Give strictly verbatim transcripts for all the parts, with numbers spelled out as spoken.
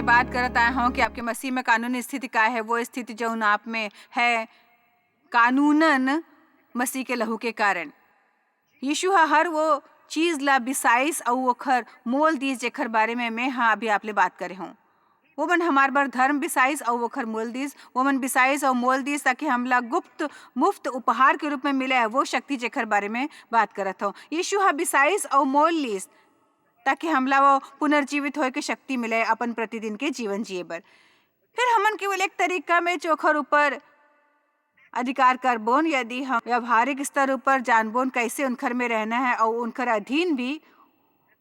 बात करत आए हूँ कि आपके मसीह में कानूनी स्थिति का है, वो स्थिति जौन आप में है कानूनन मसीह के लहू के कारण। यीशु ह हर वो चीज ला बिसाइस अउ ओखर मोल दीस, जेखर बारे में मैं ह अभी आप ले बात करे हूँ। वो मन हमार बर धर्म बिसाइस अउ ओखर मोल दीस, वो मन बिसाइस अउ मोल दीस, ताकि हमला गुप्त, मुफ्त उपहार के रूप में मिले, वो शक्ति जेखर बारे में बात करत हूँ। यीशु ह बिसाइस अउ मोल लीस, ताकि हमला वो पुनर्जीवित होए के शक्ति मिले अपन प्रतिदिन के जीवन जिए बर। फिर हमन केवल एक तरीका में चोखर ऊपर अधिकार करबोन, यदि हम व्यावहारिक स्तर ऊपर जानबोन, कैसे उनखर में रहना है अउ उनखर अधीन भी।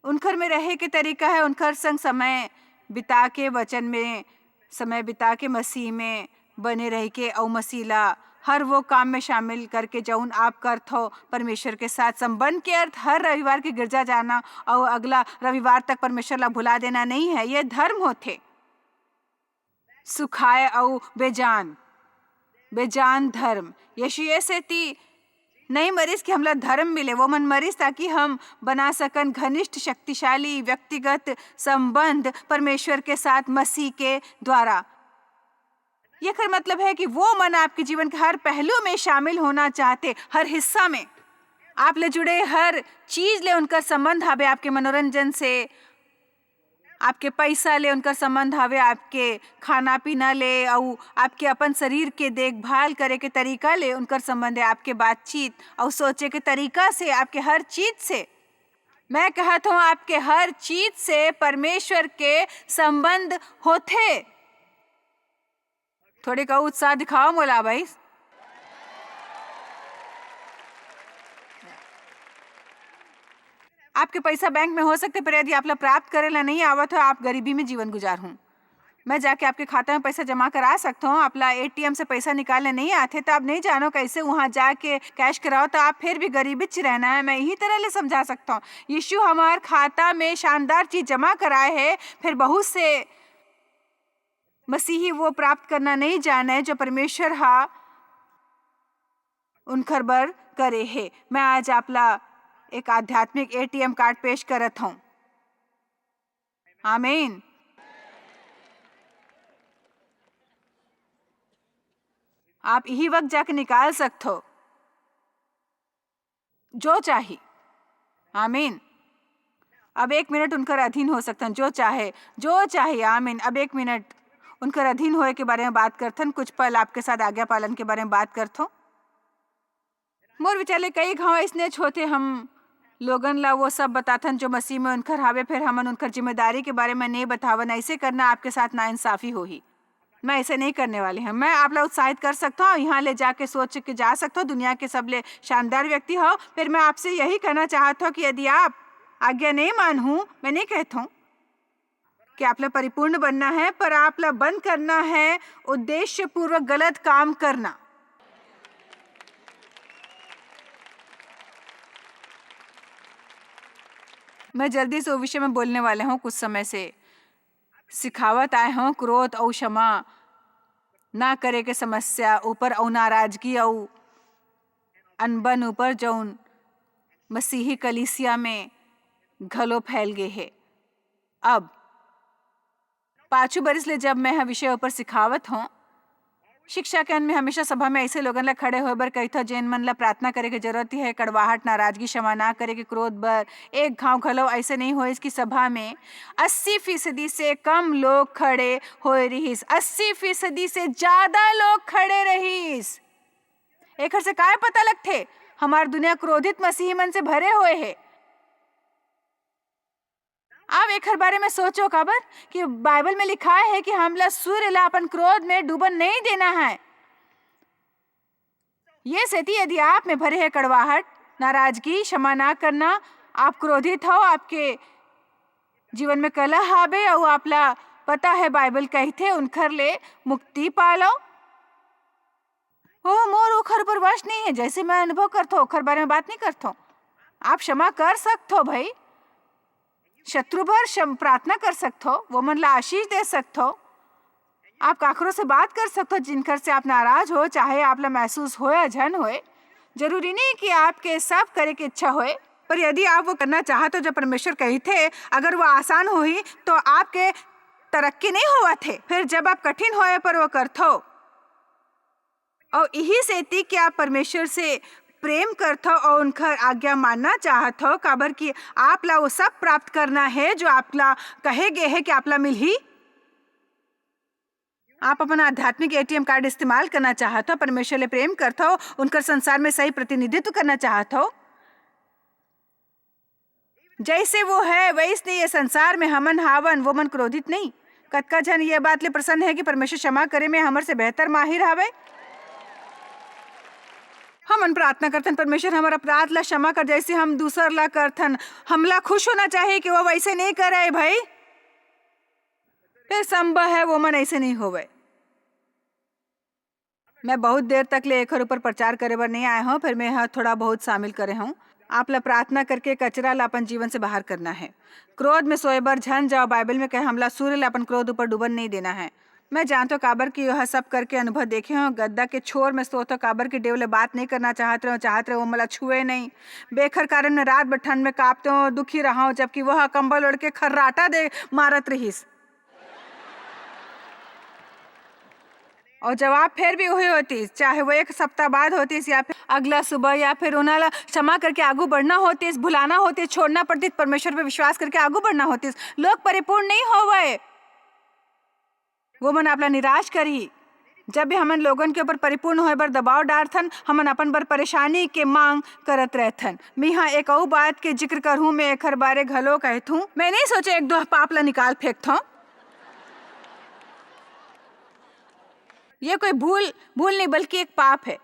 उनखर में रहे के तरीका है उनखर संग समय बिता के, वचन में समय बिता के, मसीह में बने रह के, अउ मसीह ला हर वो काम में शामिल करके, जौन आप करत हो परमेश्वर के साथ। संबंध के अर्थ हर रविवार के गिरजा जाना अउ अगला रविवार तक परमेश्वर ला भुला देना नहीं है, ये धर्म होथे। सुखाए अउ बेजान, बेजान धर्म। यीशु ये सेती नहीं मरिस कि हमला धर्म मिले, वो मन मरिस ताकि हम बना सकन घनिष्ठ, शक्तिशाली व्यक्तिगत संबंध परमेश्वर के साथ मसीह के द्वारा। येकर मतलब है कि वो मन आपके जीवन के हर पहलू में शामिल होना चाहते, हर हिस्सा में। आप ले जुड़े हर चीज ले उनकर संबंध हवे, आपके मनोरंजन से, आपके पैसा ले उनकर संबंध हवे, आपके खाना पीना ले, अउ आपके अपन शरीर के देखभाल करे के तरीका ले उनकर संबंध है, आपके बातचीत अउ सोचे के तरीका से, आपके हर चीज से। मैं कहत हूँ, आपके हर चीज से परमेश्वर के संबंध होथे। थोड़े का उत्साह दिखाओ मोला भाई। आपके पैसा बैंक में हो सकथे, पर यदि आप ला प्राप्त करे ला नहीं आवत हो, आप गरीबी में जीवन गुजार हूँ। मैं जाके आपके खाता में पैसा जमा करा सकता हूँ। आप ला एटीएम से पैसा निकालने नहीं आथे, तो आप नहीं जानो कैसे वहाँ जाके कैश कराओ, तो आप फिर भी गरीबी च रहना है। मैं यही तरह ले समझा सकता हूँ। यीशु हमार खाता में शानदार चीज जमा कराए है, फिर बहुत से मसीही वो प्राप्त करना नहीं जाने जो परमेश्वर हा उनखर बर करे हे। मैं आज आपला एक आध्यात्मिक एटीएम कार्ड पेश करत हूँ। आमीन। आप इही वक्त जाके निकाल सकथो, जो चाही। आमीन। अब एक मिनट उनकर अधीन हो सकथन, जो चाहे, जो चाहे। आमीन। अब एक मिनट उनकर अधीन होए के बारे में बात करथन, कुछ पल आपके साथ आज्ञा पालन के बारे में बात करथो। मोर विचार ले कई घाव अइसनेच होथे, हम लोगन ला वो सब बताथन जो मसीह में उनकर हावे, फिर हमन उनकर जिम्मेदारी के बारे में नहीं बतावन। ऐसे करना आपके साथ नाइंसाफी होही। मैं ऐसे नहीं करने वाली हूँ। मैं आप ला उत्साहित कर सकता हूँ, यहाँ ले जाके सोच के जा सकता हूँ, दुनिया के सबले शानदार व्यक्ति हो। फिर मैं आपसे यही कहना चाहता हूँ कि यदि आप आज्ञा नहीं मानहू, मैं नहीं कहता हूँ कि आप ला परिपूर्ण बनना है, पर आप ला बंद करना है उद्देश्यपूर्वक गलत काम करना। मैं जल्दी से वो विषय में बोलने वाला हूँ। कुछ समय से सिखावत आए हूँ क्रोध अउ क्षमा ना करे के समस्या ऊपर अउ नाराजगी अउ अनबन ऊपर, जौन मसीही कलीसिया में घलो फैल गए हे। अब पाछू बरिस ले जब मैं ह विषय ऊपर सिखावत हूँ, शिक्षा के अंत में हमेशा सभा में ऐसे लोगन ला खड़े होए बर कहिथव, जेन मन ला प्रार्थना करे के जरूरत हे, कड़वाहट, नाराजगी, क्षमा ना करे के, क्रोध बर एक घाव घलो ऐसे नहीं होइस कि सभा में अस्सी फीसदी से कम लोग खड़े होए रहिस। अस्सी फीसदी से ज्यादा लोग खड़े रहिस। एखर से काय पता लगथे? हमार दुनिया क्रोधित मसीही मन से भरे होए हे। अब एखर बारे में सोचो, काबर कि बाइबल में लिखाय हे कि हमला सूर्य ला अपन क्रोध में डूबन नहीं देना है। ये सेती यदि आप में भरे हे कड़वाहट, नाराजगी, क्षमा ना करना, आप क्रोधित हो, आपके जीवन में कलह हाबे अउ आपला पता है बाइबल कहिथे उनखर ले मुक्ति पालो। ओह, मोर ओखर ऊपर वश नहीं है, जैसे मैं अनुभव करथो ओखर बारे में बात नहीं करथो। आप क्षमा कर सकथो भाई, शत्रु बर क्षम-, प्रार्थना कर सकथो, वो मन ला आशीष दे सकथो। आप काकरो से बात कर सकथो जिनखर से आप नाराज हो, चाहे आप ला महसूस होए या झन होए। जरूरी नहीं कि आपके सब करे के इच्छा होए, पर यदि आप वो करना चाहत हो जो परमेश्वर कहिथे, अगर वो आसान होही तो आपके तरक्की नहीं होवत हे। फिर जब आप कठिन होए पर वो करथो, और यही सेती कि आप परमेश्वर से प्रेम करथो और उनकर आज्ञा मानना चाहत हो, काबर कि आप ला वो सब प्राप्त करना है जो आप ला कहे गए है कि आप ला मिलही। आप अपन आध्यात्मिक एटीएम कार्ड इस्तेमाल करना चाहत हो, परमेश्वर ले प्रेम करत हो, उनकर संसार में सही प्रतिनिधित्व करना चाहत हो। जैसे वो है, वैसने ये संसार में हमन हावन, वो मन क्रोधित नहीं। कतका झन ये बात ले प्रसन्न है कि परमेश्वर क्षमा करे में हमर से बेहतर माहिर हवे? हमन प्रार्थना करथन, "परमेश्वर, हमर अपराध ला क्षमा कर, जैसे हम दूसर ला करथन।" हमला खुश होना चाहिए कि वो वैसे नहीं करे, भाई। फिर संभव है, वो मन ऐसे नहीं होवे। मैं बहुत देर तक ले एखर ऊपर प्रचार करे बर नहीं आए हूँ, फिर मैं ह थोड़ा बहुत शामिल करे हूँ। आप ला प्रार्थना करके कचरा ला अपन जीवन से बाहर करना है। क्रोध में सोए बर झन जाओ, बाइबल में कहे, "हमला सूर्य ला अपन क्रोध ऊपर डूबन नहीं देना है।" मैं जानतो काबर कि यह सब करके अनुभव देखे हूँ। गद्दा के छोर में सोतो काबर कि देव ले बात नहीं करना चाहत रहे, चाहत रहे वो मला छुए नहीं। बेखर कारण में रात भर ठंड में कांपते हो, दुखी रहा हूँ, जबकि वह कंबल ओढ़ के खर्राटा दे मारत रहीस। और जवाब फिर भी वही होतीस, चाहे वो एक सप्ताह बाद होतीस या फिर अगला सुबह, या फिर उन्हें ला क्षमा करके आगू बढ़ना होतीस, भुलाना होतीस, छोड़ना पड़तीस, परमेश्वर पे विश्वास करके आगू बढ़ना होतीस। लोग परिपूर्ण नहीं होवे, वो मन आपला निराश करही। जब भी हमन लोगन के ऊपर परिपूर्ण होए बर दबाव डारथन, हमन अपन बर परेशानी के मांग करत रहथन। मैं यहाँ एक अऊ बात के जिक्र करहूँ, मैं एखर बारे घलो कहथूँ। मैं नहीं सोचे एक दो पाप ला निकाल फेंकथौं। ये कोई भूल, भूल नहीं, बल्कि एक पाप है।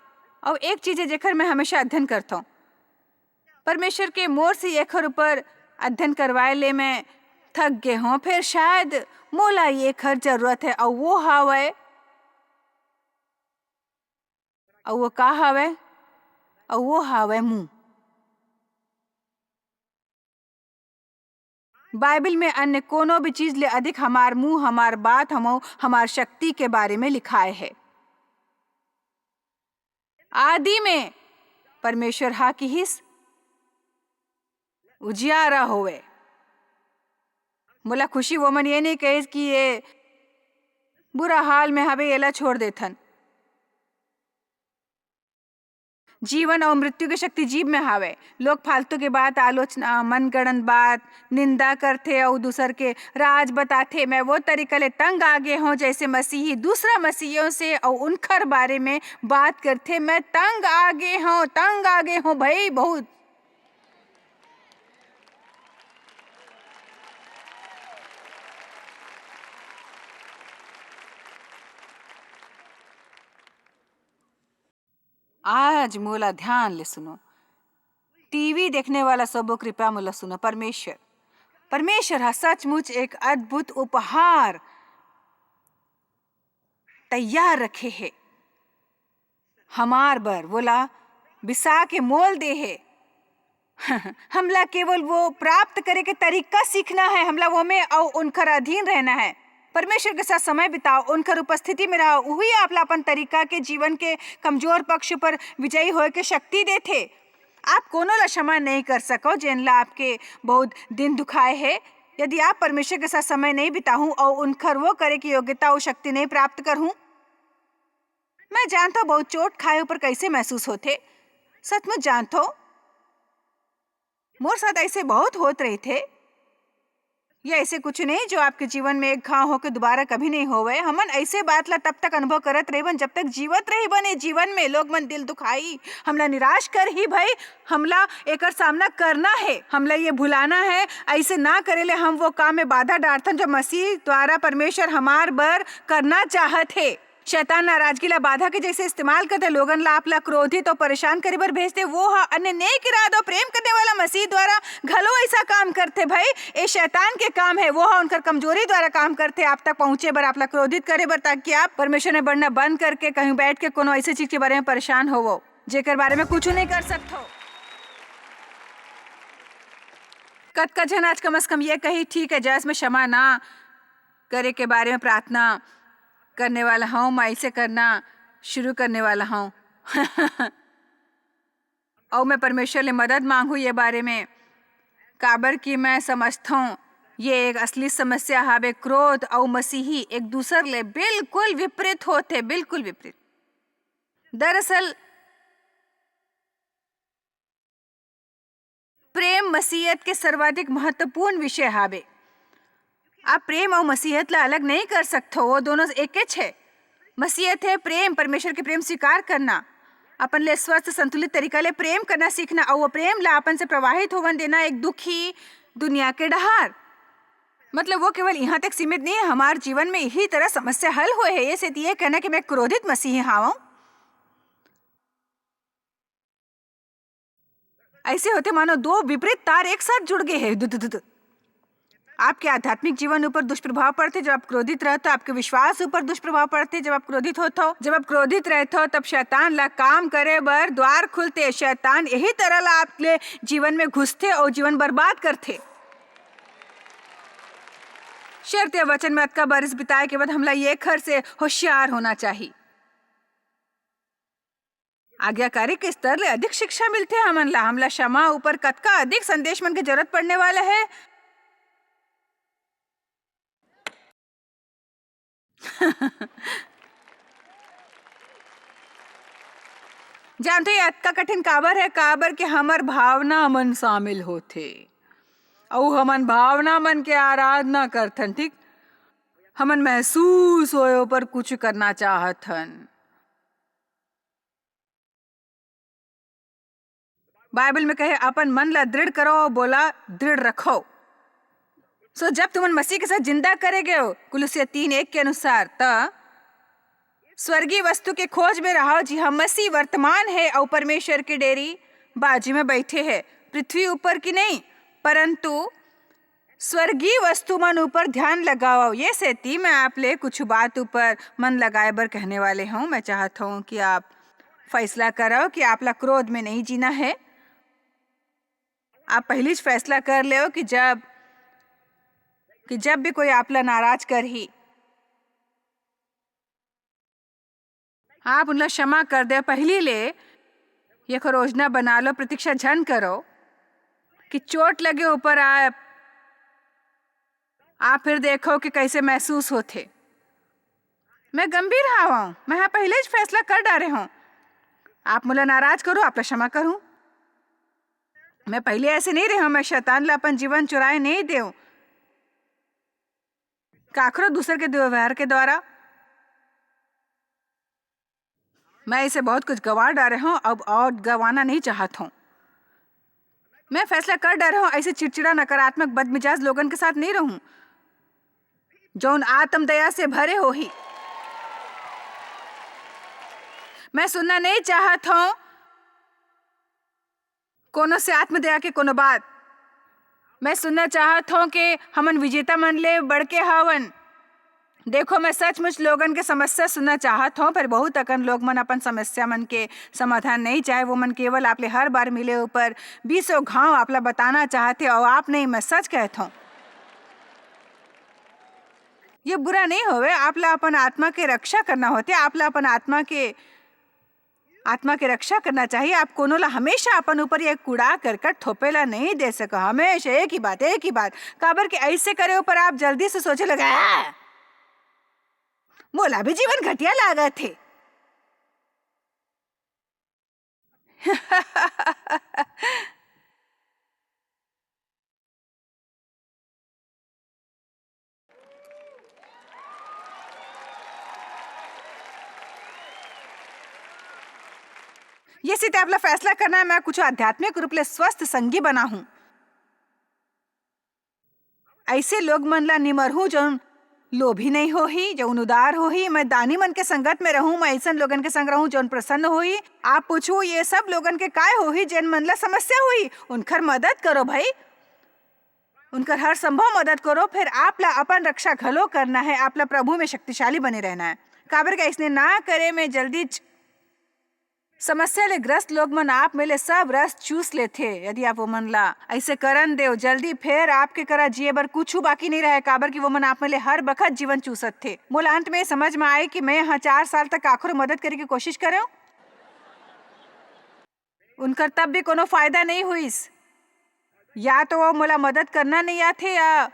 और एक चीज है, जेकर मैं हमेशा अध्ययन करथौं। परमेश्वर के मोर से एखर ऊपर अध्ययन करवाए ले मैं थक गे हौं, फेर शायद मोला एखर जरूरत है, अऊ वो हावय, अऊ वो का हावय? अऊ वो हावय मुंह। बाइबल में अन्य कोनो भी चीज ले अधिक हमार मुंह, हमार बात, हमो, हमार शक्ति के बारे में लिखाए है। आदि में परमेश्वर हा किहिस, "उजियारा होवे।" मोला खुशी वो मन ये नहीं कहिस कि ये बुरा हाल में हवे, एला छोड़ देथन। जीवन और मृत्यु के शक्ति जीभ में हावे। लोग फालतू के बात, आलोचना, मनगढ़ंत बात, निंदा करथे अऊ दूसर के राज बताथे। मैं वो तरीका ले तंग आ गे हौं, जैसे मसीही दूसरा मसीहियों से अऊ उनखर बारे में बात करथे। मैं तंग आ गे हौं, तंग आ गे हौं भई, बहुत। आज मोला ध्यान ले सुनो। टीवी देखने वाला सबो, कृपया मोला सुनो। परमेश्वर, परमेश्वर हा सचमुच एक अद्भुत उपहार तैयार रखे हे हमार बर, वोला बिसा के मोल दे हे। हमला केवल वो प्राप्त करे के तरीका सीखना है, हमला वो में अऊ उनकर अधीन रहना है। परमेश्वर के साथ समय बिताओ, उनकर उपस्थिति में रहो, उही आप ला अपन तरीका के जीवन के कमजोर पक्ष पर विजयी होए के शक्ति देथे। आप कोनो ला क्षमा नहीं कर सको, जेन ला आपके बहुत दिन दुखाए है। यदि आप परमेश्वर के साथ समय नहीं बिताहूं और उनकर वो करे की योग्यता और शक्ति नहीं प्राप्त करहूं, मैं जानथो बहुत चोट खाए ऊपर कैसे महसूस होथे, सचमुच जानथो। मोर साथ ऐसे बहुत होत रहिथे। ये ऐसे कुछ नहीं जो आपके जीवन में एक घाव होके दोबारा कभी नहीं होवे। हमन ऐसे बात ला तब तक अनुभव करत रहिबन जब तक जीवत रहिबन। ये जीवन में लोग मन दिल दुखाई, हमला निराश कर ही भाई, हमला एकर सामना करना है, हमला ये भुलाना है। ऐसे ना करे ले हम वो काम में बाधा डारथन जो मसीह द्वारा परमेश्वर हमार बर करना चाहत हे। शैतान नाराजगी ला बाधा के जैसे इस्तेमाल करथे, लोगन ला आप ला क्रोधित और परेशान करे बर भेजथे, वो ह अन्य नेक इरादा और प्रेम करने वाला मसीह द्वारा घलो ऐसा काम करथे। भाई, ये शैतान के काम है, वो ह उनकर कमजोरी द्वारा काम करथे आप तक पहुंचे बर, आप ला क्रोधित करे बर, ताकि आप परमेश्वर में बढ़ना बंद करके कहीं बैठ के कोनो ऐसे चीज के बारे में परेशान होवो, जेकर बारे में कुछ नहीं कर सकथो। कतका झन आज कम से कम ये कही, "ठीक है, जैस में क्षमा ना करे के बारे में प्रार्थना करने वाला हूँ, मैं ऐसे करना शुरू करने वाला हूँ।" और मैं परमेश्वर ले मदद मांगू ये बारे में, काबर कि मैं समझता हूँ ये एक असली समस्या हावे। क्रोध अउ मसीही एक दूसर ले बिल्कुल विपरीत होथे, बिल्कुल विपरीत। दरअसल, प्रेम मसीहत के सर्वाधिक महत्वपूर्ण विषय हावे। आप प्रेम अउ मसीहत ला अलग नहीं कर सकथो, वो दोनों एकेच हे। मसीहत हे प्रेम, परमेश्वर के प्रेम स्वीकार करना, अपन ले स्वस्थ, संतुलित तरीका ले प्रेम करना सीखना, अउ वो प्रेम ला अपन से प्रवाहित होवन देना एक दुखी दुनिया के डहार। मतलब, वो केवल यहाँ तक सीमित नहीं है, हमारे जीवन में यही तरह समस्या हल होए है। ये सेती ये कहना कि मैं क्रोधित मसीही हावं, ऐसे होथे मानो दो विपरीत तार एक साथ जुड़ गए हैं। दु, दु, दु, दु। आपके आध्यात्मिक जीवन ऊपर दुष्प्रभाव पड़थे जब आप क्रोधित रहते हो, आपके विश्वास ऊपर दुष्प्रभाव पड़थे जब आप क्रोधित होते हो। जब आप क्रोधित रहते हो, तब शैतान ला काम करे बर द्वार खुलथे। शैतान यही तरह ला आपके जीवन में घुसथे और जीवन बर्बाद करथे। शर्त या वचन में अतका बरिस बिताए के बाद हमला ये खर से होशियार होना चाहिए। आज्ञाकारी के स्तर ले अधिक शिक्षा मिलथे हमन ला। हमला क्षमा ऊपर कतका अधिक संदेश मन के जरूरत पड़ने वाला है। जानते हो, ये अतका कठिन काबर है? काबर के हमर भावना मन शामिल होथे, अउ हमन भावना मन के आराधना करथन, ठीक? हमन महसूस होए ऊपर कुछ करना चाहत हन। बाइबल में कहे, "अपन मन ला दृढ़ करो, बोला दृढ़ रखो।" सो जब तुमन मसीह के साथ जिंदा करे गए हो, कुलुसिया तीन एक के अनुसार, त स्वर्गीय वस्तु के खोज में रहो, जी हाँ, मसीह वर्तमान है और परमेश्वर के डेरी बाजू में बैठे है, पृथ्वी ऊपर की नहीं, परंतु स्वर्गीय वस्तु मन ऊपर ध्यान लगाओ। ये सेती मैं आप ले कुछ बात ऊपर मन लगाए बर कहने वाले हूँ। मैं चाहत हूँ कि आप फैसला करो कि आप ला क्रोध में नहीं जीना है। आप पहली ज फैसला कर लेओ कि जब, कि जब भी कोई आप ला नाराज करही, आप उनला क्षमा कर दे। पहली ले ये योजना बना लो, प्रतीक्षा झन करो कि चोट लगे ऊपर आप, आप फिर देखो कि कैसे महसूस होथे। मैं गंभीर हावं, मैं हा पहले ज फैसला कर डारे हूँ। आप मोला नाराज करो, आप ला क्षमा करूँ। मैं पहले ऐसे नहीं रहे हूँ, मैं शैतान ला अपन जीवन चुराए नहीं देऊँ। काकरो दूसर के दुर्व्यवहार के द्वारा मैं इसे बहुत कुछ गंवा डारे हूँ, अब और गंवाना नहीं चाहत हूँ। मैं फैसला कर डारे हूँ, ऐसे चिड़चिड़ा, नकारात्मक, बदमिजाज लोगन के साथ नहीं रहूँ, जौन आत्म दया से भरे होही। मैं सुनना नहीं चाहत हूँ कोनो से आत्मदया के कोनो बात। मैं सुनना चाहत हूँ कि हमन विजेता मन ले बढ़ के हवन। देखो, मैं सचमुच लोगन के समस्या सुनना चाहत हूँ, पर बहुत अकन लोग मन अपन समस्या मन के समाधान नहीं चाहे। वो मन केवल आप ले हर बार मिले ऊपर बीसों घाव आप ला बताना चाहत हे, और आप नहीं, मैं सच कहत हूँ। ये बुरा नहीं होवे, आप ला अपन आत्मा के रक्षा करना होथे, आप ला अपन आत्मा के आत्मा के रक्षा करना चाहिए। आप कोनो ला हमेशा अपन ऊपर ये कूड़ा करकट थोपे ला नहीं दे सको। हमेशा एक ही बात, एक ही बात। काबर के ऐसे करे ऊपर आप जल्दी से सोचे लगे, "आ, मोला भी जीवन घटिया लागत हे।" ये सीते आपला फैसला करना है, मैं कुछ आध्यात्मिक रूप ले स्वस्थ संगी बना हूँ। ऐसे लोग मन ला निमरहूँ, जौन लोभी नहीं होही, जौन उदार होही। मैं दानी मन के संगत में रहूँ, मैं ऐसन लोगन के संग रहूँ, जौन प्रसन्न होही। आप पूछू, ये सब लोगन के काय होही, जेन मन ला समस्या होही? उनकर मदद करो भाई, उनकर हर संभव मदद करो। फिर आप ला अपन रक्षा घलो करना है, आप ला प्रभु में शक्तिशाली बने रहना है। काबर के ऐसने ना करे में जल्दी च-, समस्या ले ग्रस्त लोग मन आप में ले सब रस चूस लेथे। यदि आप वो मन ला ऐसे करन देव, जल्दी फिर आपके करा जिए बर कुछ बाकी नहीं रहे, काबर कि वो मन आप में ले हर बखत जीवन चूसत थे। मोला अंत में समझ में आए कि मैं यहाँ चार साल तक काखरो मदद करे के कोशिश करेव, उनकर तब भी कोनो फायदा नहीं हुईस। या तो वो मोला मदद करना नहीं आथे, या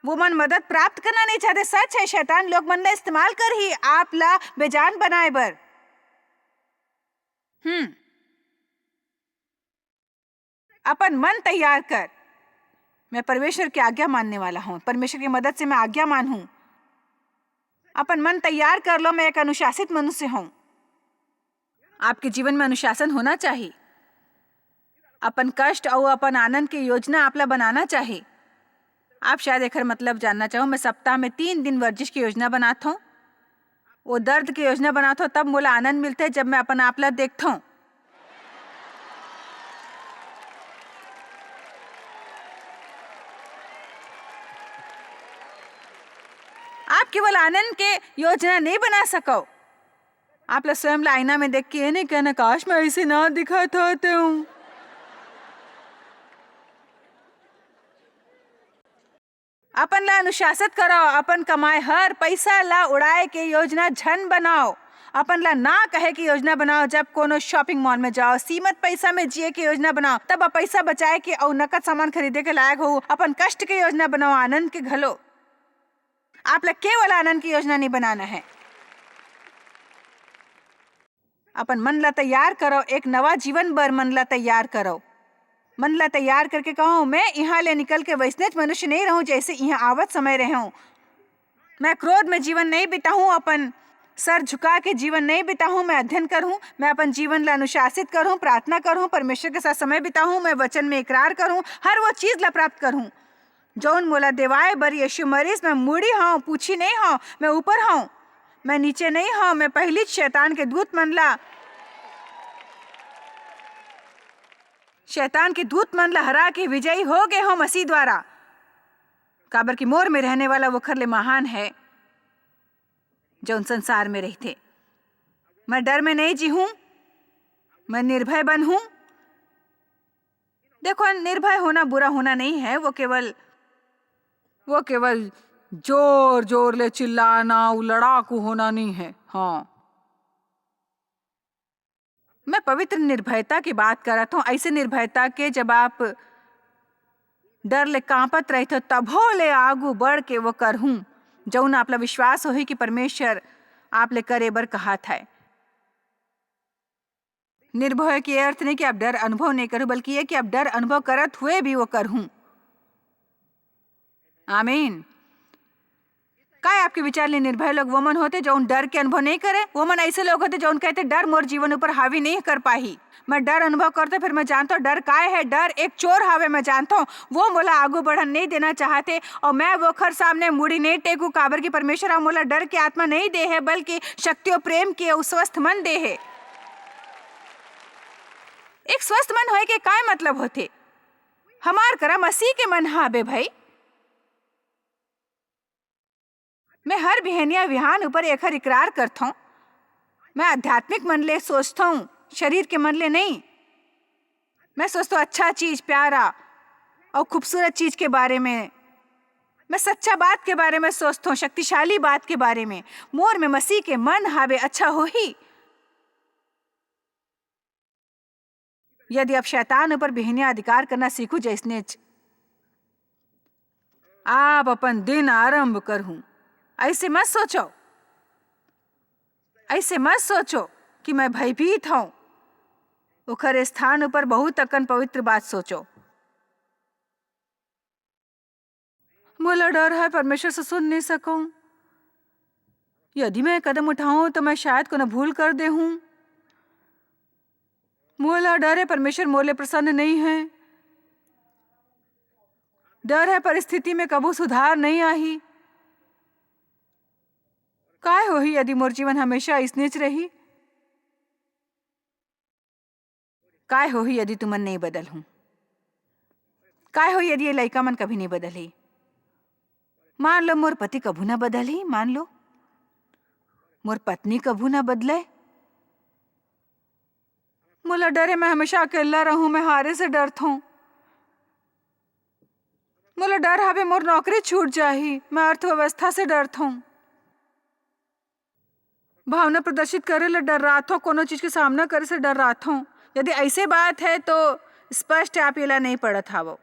वो मन मदद प्राप्त करना नहीं चाहते। सच है, शैतान लोग मन ला इस्तेमाल करही आप ला बेजान बनाए बर। हम्म। अपन मन तैयार कर। मैं परमेश्वर की आज्ञा मानने वाला हूँ, परमेश्वर की मदद से मैं आज्ञा मानहूँ। अपन मन तैयार कर लो, मैं एक अनुशासित मनुष्य हूँ। आपके जीवन में अनुशासन होना चाहिए। अपन कष्ट अउ अपन आनंद के योजना आप ला बनाना चाहिए। आप शायद एकर मतलब जानना चाहो, मैं सप्ताह में तीन दिन वर्जिश की योजना बनात हूँ। वो दर्द के योजना बनात हूँ, तब मोला आनंद मिलथे, जब मैं अपन आप ला देखत हूँ। आप केवल आनंद के योजना नहीं बना सको। आप ला स्वयं ला आईना में देख के ये नहीं कहना, "काश, मैं ऐसे ना दिखत होतेंव।" अपन ला अनुशासित करो, अपन कमाए हर पैसा ला उड़ाए के योजना झन बनाओ। अपन ला ना कहे के योजना बनाओ, जब कोनो shopping mall में जाओ, सीमित पैसा में जिए के योजना बनाओ, तब आप पैसा बचाए के अउ नकद सामान खरीदे के लायक हो। अपन कष्ट के योजना बनाओ, आनंद के घलो। आप ला केवल आनंद की योजना नहीं बनाना है। अपन मन ला तैयार करो, एक नवा जीवन बर मन ला तैयार करो। मन ला तैयार करके कहो, "मैं यहाँ ले निकल के वैसनेच मनुष्य नहीं रहूं, जैसे यहाँ आवत समय रहूं। मैं क्रोध में जीवन नहीं बिताहूं, अपन सर झुका के जीवन नहीं बिताहूं। मैं अध्ययन करूं, मैं अपन जीवन ला अनुशासित करूं, प्रार्थना करूं, परमेश्वर के साथ समय बिताहूं, मैं वचन में इकरार करूं, हर वो चीज ला प्राप्त करूं।" जौन मोला देवाय बर यीशु मरीस, मैं मुड़ी हौं, पूछी नहीं हौं, मैं ऊपर हौं, मैं नीचे नहीं हौं, मैं पहिलीच शैतान के दूत मन ला, शैतान के दूत मन ला हरा के विजयी हो गे हौं मसीह द्वारा, काबर कि मोर में रहने वाला वोखर ले महान है, जौन संसार में रहिथे। मैं डर में नहीं जीहूं, मैं निर्भय बनहूं। देखो, निर्भय होना बुरा होना नहीं है, वो केवल, वो केवल जोर जोर ले चिल्लाना, वो लड़ाकू होना नहीं है। हाँ, मैं पवित्र निर्भयता की बात करत हूँ, ऐसे निर्भयता के, जब आप डर ले कांपत रहिथो, तभो ले आगू बढ़ के वो करहूँ, जौन आप ला विश्वास होही कि परमेश्वर आप ले करे बर कहत है। निर्भय के अर्थ नहीं कि आप डर अनुभव नहीं करो, बल्कि ये कि आप डर अनुभव करत हुए भी वो करहूं। आमीन। काय आपके विचार ले निर्भय लोग वो मन होथे, जौन डर के अनुभव नहीं करे? वो मन ऐसे लोग होथे, जौन कहथे, "डर मोर जीवन ऊपर हावी नहीं कर पाही।" मैं डर अनुभव करथों, फिर मैं जानथों, डर काय है? डर एक चोर हावे, मैं जानथों, वो मोला आगू बढ़न नहीं देना चाहथे, और मैं वोखर सामने मुड़ी नहीं टेकू, काबर कि परमेश्वर ह मोला डर के आत्मा नहीं दे है, बल्कि शक्ति और प्रेम के अउ स्वस्थ मन दे है। एक स्वस्थ मन होए के काय मतलब होथे? हमार करा मसीह के मन हाबे भाई। मैं हर बिहनिया बिहान ऊपर एखर इकरार करथौं। मैं आध्यात्मिक मन ले सोचथौं, शरीर के मन ले नहीं। मैं सोचथौं अच्छा चीज, प्यारा और खूबसूरत चीज के बारे में। मैं सच्चा बात के बारे में सोचथौं, शक्तिशाली बात के बारे में। मोर में मसीह के मन हावे, अच्छा होही। यदि आप शैतान ऊपर बिहनिया अधिकार करना सीखू जैसने च-, आप अपन दिन आरंभ करहूं। ऐसे मत सोचो, ऐसे मत सोचो कि मैं भयभीत हूं। ओखर स्थान ऊपर बहुत अकन पवित्र बात सोचो। मोला डर है, परमेश्वर से सुन नहीं सकूं। यदि मैं कदम उठाऊं, तो मैं शायद कोनो भूल कर देहूं। मोला डर है, परमेश्वर मोर ले प्रसन्न नहीं है। डर है, परिस्थिति में कभू सुधार नहीं आही। काय होही, यदि मोर जीवन हमेशा अइसनेच रही? काय होही यदि तुमन नइ बदलहू? काय होही यदि ये लइका मन कभी नइ बदलही? मान लो मोर पति कभू न बदलही, मान लो मोर पत्नी कभू न बदलय। मोला डर हे मैं हमेशा अकेल्ला रहूं, मैं हारे से डरथों। मोला डर हावे मोर नौकरी छूट जाही, मैं अर्थव्यवस्था से डरथों। भावना प्रदर्शित करे ले डर्राथों, कोनो चीज के सामना करे से डर्राथों। यदि अइसे बात हे तो स्पष्ट हे आप एला नइ पढ़त हावव।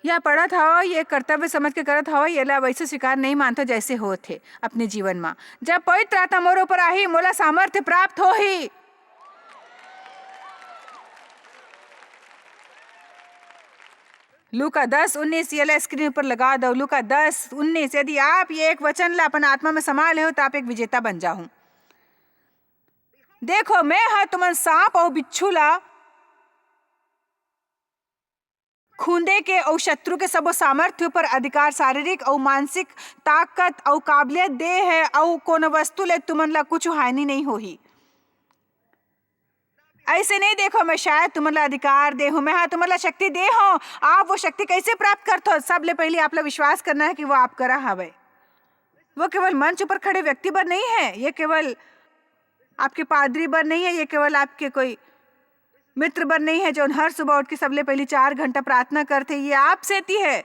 यह पढ़त हव, ये कर्तव्य समझ के करत हव, ये ला वैसे स्वीकार नहीं मानथव जैसे होत हे अपने जीवन म। जब पवित्र आत्मा मोर ऊपर आही, मोला सामर्थ्य प्राप्त होही। लूका दस उन्नीस, ये ला स्क्रीन पर लगा दो। लूका दस उन्नीस, यदि आप ये एक वचन ला अपन आत्मा में समा लेहो, तो आप एक विजेता बन जाहू। देखो, मैं ह तुमन सांप अउ बिच्छू ला खूंदे के अउ शत्रु के सबो सामर्थ्य पर अधिकार, शारीरिक अउ मानसिक ताकत अउ काबिलियत दे हे, अउ कोनो वस्तु ले तुमन ला कुछ हानि नहीं होही। ऐसे नहीं देखो, मैं शायद तुमन ला अधिकार दे हूँ, मैं हाँ तुमन ला शक्ति दे हूँ। आप वो शक्ति कैसे प्राप्त करथो? सबले पहले आप ला विश्वास करना है कि वो आप करा हवे। वो केवल मंच ऊपर खड़े व्यक्ति बर नहीं है, ये केवल आपके पादरी बर नहीं है, ये केवल आपके कोई मित्र बर नहीं है, जो हर सुबह उठ के सबले पहली चार घंटा प्रार्थना करथे, ये आप सेती है।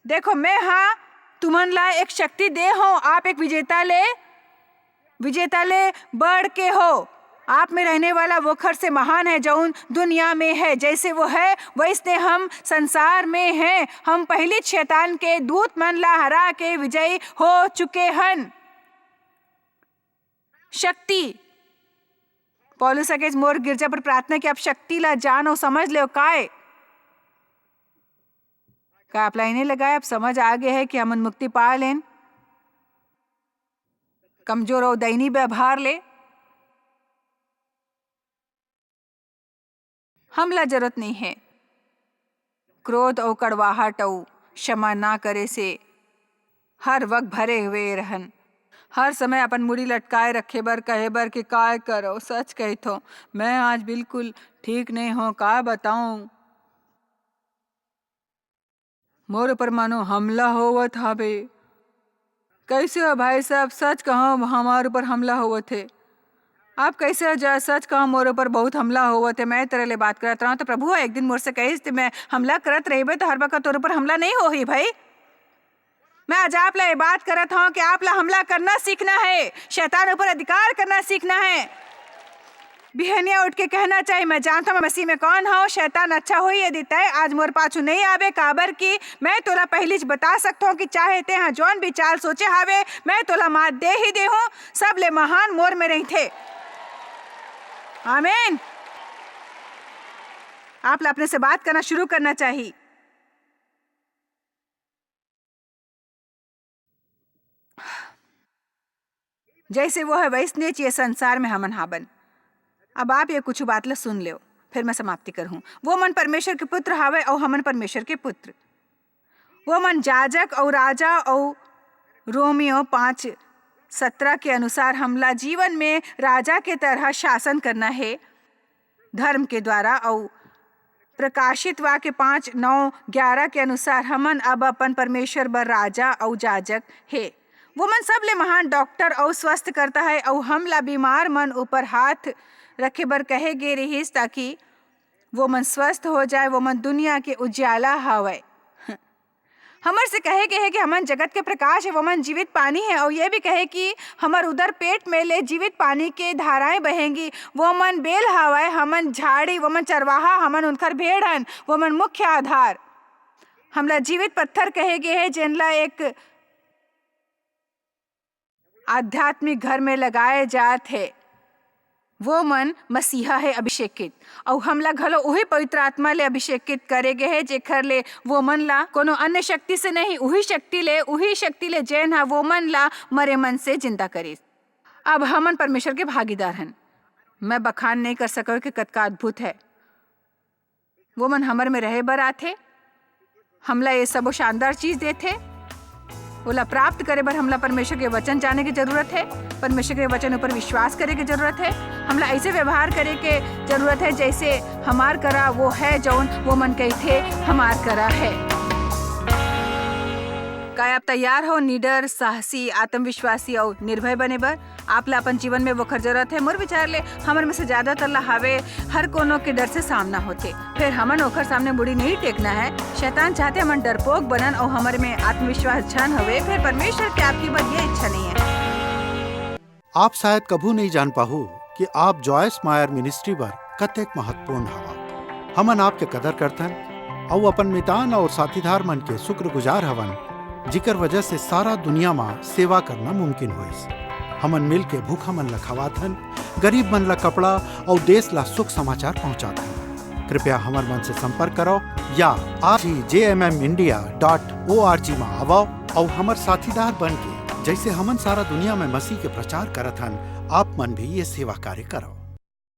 देखो, मैं हाँ तुमन ला एक शक्ति दे हूँ, आप एक विजेता ले, विजेता ले बढ़ के हो। आप में रहने वाला वो खर से महान है, जौन दुनिया में है। जैसे वो है, वैसने हम संसार में हैं। हम पहली शैतान के दूत मन ला हरा के विजयी हो चुके हन। शक्ति। पौलुस ह कहिस, "मोर गिरजा पर प्रार्थना कि आप शक्ति ला जान अउ समझ लेव।" काय? का आप ला इने लगाए, आप समझ आ गए है कि हमन मुक्ति पा लेन कमजोर अउ दैनी व्यवहार ले? हमला जरूरत नहीं है। क्रोध अउ कड़वाहट अउ क्षमा ना करे से हर वक्त भरे हुए रहन। हर समय अपन मुड़ी लटकाए रखे बर, कहे बर कि काय करो, सच कहिथो, मैं आज बिल्कुल ठीक नहीं हूँ, का बताऊँ? मोर ऊपर मानो हमला होवत हावे। कैसे हो भाई साहब, सच कहो हमार ऊपर हमला होवत हे। आप कैसे हो जा, सच कहो मोर ऊपर बहुत हमला होवत हे। मैं तेरे ले बात करत रहूं तो प्रभु एक दिन मोर से कहिस, ते मैं हमला करत रहिबे तो हर वक्त तोर ऊपर हमला नहीं होही भाई। मैं आज आप ला ये बात करत हूँ कि आप ला हमला करना सीखना है, शैतान ऊपर अधिकार करना सीखना है। बिहनिया उठ के कहना चाहिए, "मैं जानता हूँ मैं मसीह में कौन हूँ।" शैतान अच्छा होई यदि तय आज मोर पाछू नहीं आवे, काबर कि मैं तोला पहली च बता सकता हूँ कि चाहे ते हाँ जौन भी चाल सोचे हावे, मैं तोला मात दे ही दे हूँ। सबले महान मोर में रहिथे। आमीन। आप ला अपने से बात करना शुरू करना चाहिए। जैसे वो है, वैसने च ये संसार में हमन हाबन। अब आप ये कुछ बात ला सुन लेव, फिर मैं समाप्ति करहूं। वो मन परमेश्वर के पुत्र हावय, अउ हमन परमेश्वर के पुत्र। वो मन जाजक अउ राजा, अउ रोमियो पाँच सत्रह के अनुसार हमला जीवन में राजा के तरह शासन करना है, धर्म के द्वारा, अउ प्रकाशित वाक्य पाँच नौ ग्यारह के अनुसार हमन अब अपन परमेश्वर बर राजा अउ जाजक हे। वो मन सबले महान डॉक्टर अउ स्वस्थ करता है, अउ हमला बीमार मन ऊपर हाथ रखे बर कहे गे रिहिस, ताकि वो मन स्वस्थ हो जाए। वो मन दुनिया के उजियाला हवय। हमर से कहे गे हे कि हमन जगत के प्रकाश हे, वो मन जीवित पानी हे, अउ ये भी कहे कि हमर उदर पेट में ले जीवित पानी के धाराएं बहेंगी। वो मन बेल हवय, हमन झाड़ी, वो मन चरवाहा, हमन उनकर भेड़ हन, वो मन मुख्य आधार। हमला जीवित पत्थर कहे गे हे, जेन ला एक आध्यात्मिक घर में लगाए जात हे। वो मन मसीहा हे अभिषेकित, अउ हमला घलो उही पवित्र आत्मा ले अभिषेकित करे गे हे, जेखर ले वो मन ला कोनो अन्य शक्ति से नहीं, उही शक्ति ले, उही शक्ति ले, जेन हा वो मन ला मरे मन से जिंदा करिस। अब हमन परमेश्वर के भागीदार हन। मैं बखान नहीं कर सकव कि कतका अद्भुत है। वो मन हमर में रहे बर आथे, हमला ये सबो शानदार चीज देथे। ओला प्राप्त करे बर हमला परमेश्वर के वचन जाने के जरूरत है, परमेश्वर के वचन ऊपर विश्वास करे के जरूरत है, हमला ऐसे व्यवहार करे के जरूरत है, जैसे हमार करा वो है, जौन वो मन कहिथे हमार करा है। काय आप तैयार हो निडर, साहसी, आत्मविश्वासी अउ निर्भय बने बर? आप ला अपन जीवन में वोखर जरूरत है। मोर विचार ले हमर में से ज्यादातर ला हावे, हर कोनो के डर से सामना होथे, फिर हमन ओखर सामने मुड़ी नहीं टेकना है। शैतान चाहथे हमन डरपोक बनन अउ हमर में आत्मविश्वास झन होवे, फिर परमेश्वर के आपकी बर ये इच्छा नहीं है। आप शायद कभू नहीं जान पाहू कि आप जॉयस मायर मिनिस्ट्री बर कतेक महत्वपूर्ण हवा। हमन आपके कदर करथन, अउ अपन मितान अउ साथीदार मन के शुक्रगुजार हवन, जिकर वजह से सारा दुनिया म सेवा करना मुमकिन होइस। हमन मिल के भूखा मन ल खवाथन, गरीब मन ल कपड़ा अउ देश ल सुख समाचार पहुंचाथन। कृपया हमर मन से संपर्क करव या आज ही J M M India dot O R G म आवव अउ हमर साथीदार बन के, जइसे हमन सारा दुनिया म मसीह के प्रचार करत हन, आप मन भी ये सेवा कार्य करव।